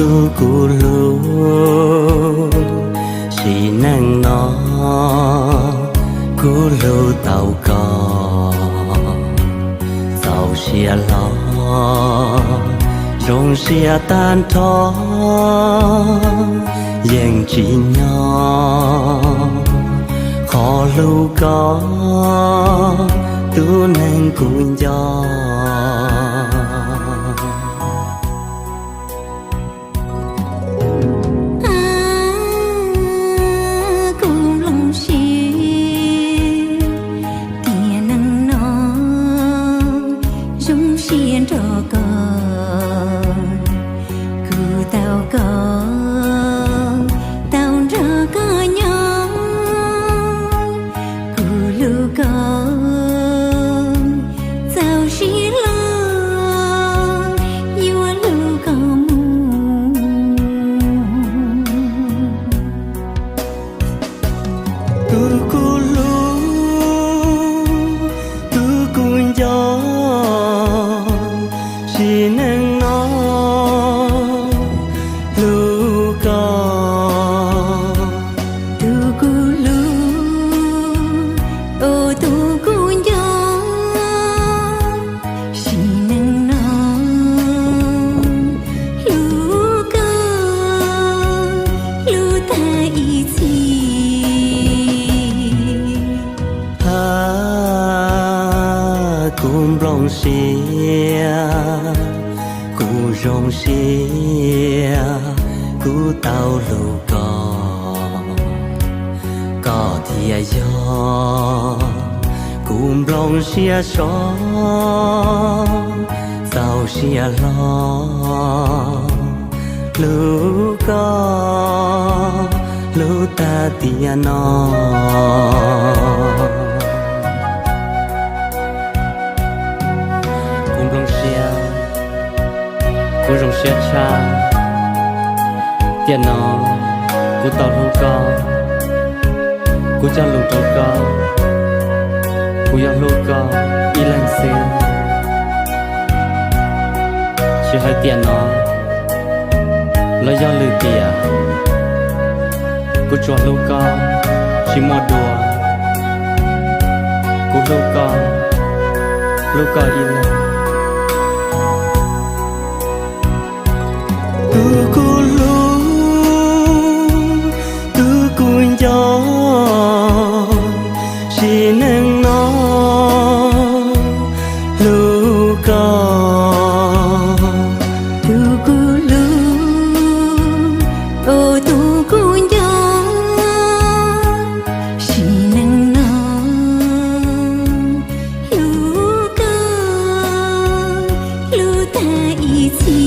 Tus kuv hlub, sim neej no kuv hlub tau koj. Txaus siab hlo, zoo siab tag nrho, yeej tsim nyog qhov hlub koj, tus neeg kuv nco. Kuv nplooj siab tiam neej no zoo siab nrog koj, kuv tau koj, tau nrog koj nyob, kuv hlub koj, txaus siab hlo, yuav hlub koj mus. Tus kuv hlub, tus kuv nco, sim neej no hlub koj. Tus kuv hlub, tus kuv nco, sim neej no hlub koj, hlub tag ib txhis. Ha, kuv nplooj siab, kuv zoo siab, kuv tau hlub koj. Koj thiaj yog kuv nplooj siab so, txaus siab hlo, hlub koj, hlub tag tiam no. Kuv nplooj siab, kuv zoo siab tshaj, tiam no kuv tau hlub koj, kuv cog lus rau koj, kuv yuav hlub koj ib leeg xwb. Tsis hais tiam no los yog lwm tiam, kuv tsuas hlub koj tsis muaj dua. Kuv hlub koj, hlub koj ib leeg. Tus kuv hlub, tus kuv nco, sim neej no hlub koj. Tus kuv hlub, tus kuv nco, sim neej no hlub koj, hlub tag ib txhis.